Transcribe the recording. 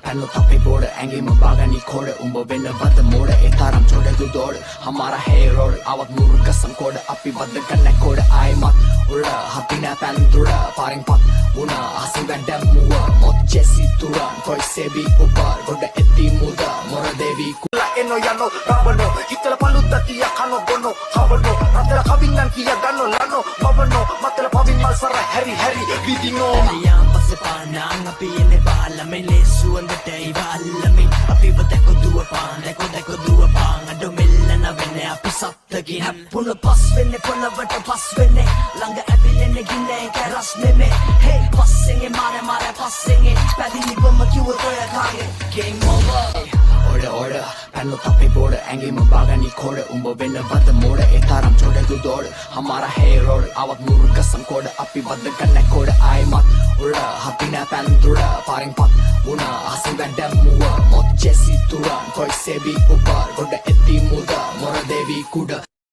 පැන්නොත් අපේ බෝඩ ඇඟේම බාගනි කෝඩ. උඹ වෙනවද මෝඩ? ඒ තරම් චොඩ දෝඩ. හමාරා හේ රෝඩ ආවත් මුරු කසම් කෝඩ. අපි වද ගන්න කෝඩ ආයෙමත් උඩ හතින පැන් දුර පාරෙන් පත් වුණා අසින් වැඩමුව මොත් ජෙසි තුරන් කොයි සෙබි උපර් ගොඩ එති මුද මොර දේවි. එනෝ යනෝ රවනෝ හිතල පලුද්ද තිය කනෝ බොනෝ කවනෝ රතල කවින්නන් කිය ගන්නෝ ලනෝ බවනෝ මතල පවින් මල් සර හැරි හැරි විදිනෝ. යාම් පස්සේ පානං අපි එන්නේ බාලමෙන් ලේසුවන්දට ඒව අල්ලමින් අපිව දැක දුවපාන් දැක දැක දුවපාන් අඩෝ මෙල්ලන වෙන්නේ අපි සත්තකින් හැප්පුණ පස් වෙන්නේ පොළවට පස් වෙන්නේ ළඟ ඇවිලෙන්නේ ගින්න එක රස් නෙමේ. හේ පස්සෙන් ඒ මාර මාර පස්සෙන් ඒ පැදිලිවම කිව්වොත් ඔය කාගේ game over. ඕඩ ඕඩ පැන්නොත් අපේ බෝඩ ඇඟේම බාගනි කෝඩ. උඹ වෙනවද මෝඩ? ඒ තරම් චොඩ දෝඩ. හමාරා හේ රෝඩ ආවත් මුරු කසම් කෝඩ. අපි වද ගන්න කෝඩ ආයෙමත් උඩ හතින පැන් දුර පාරෙන් පත් වුණා අසින් වැඩමුව මොත් ජෙසි තුරන් කොයි සෙබි උපර් ගොඩ එති මුද මොර දේවි කුඩ.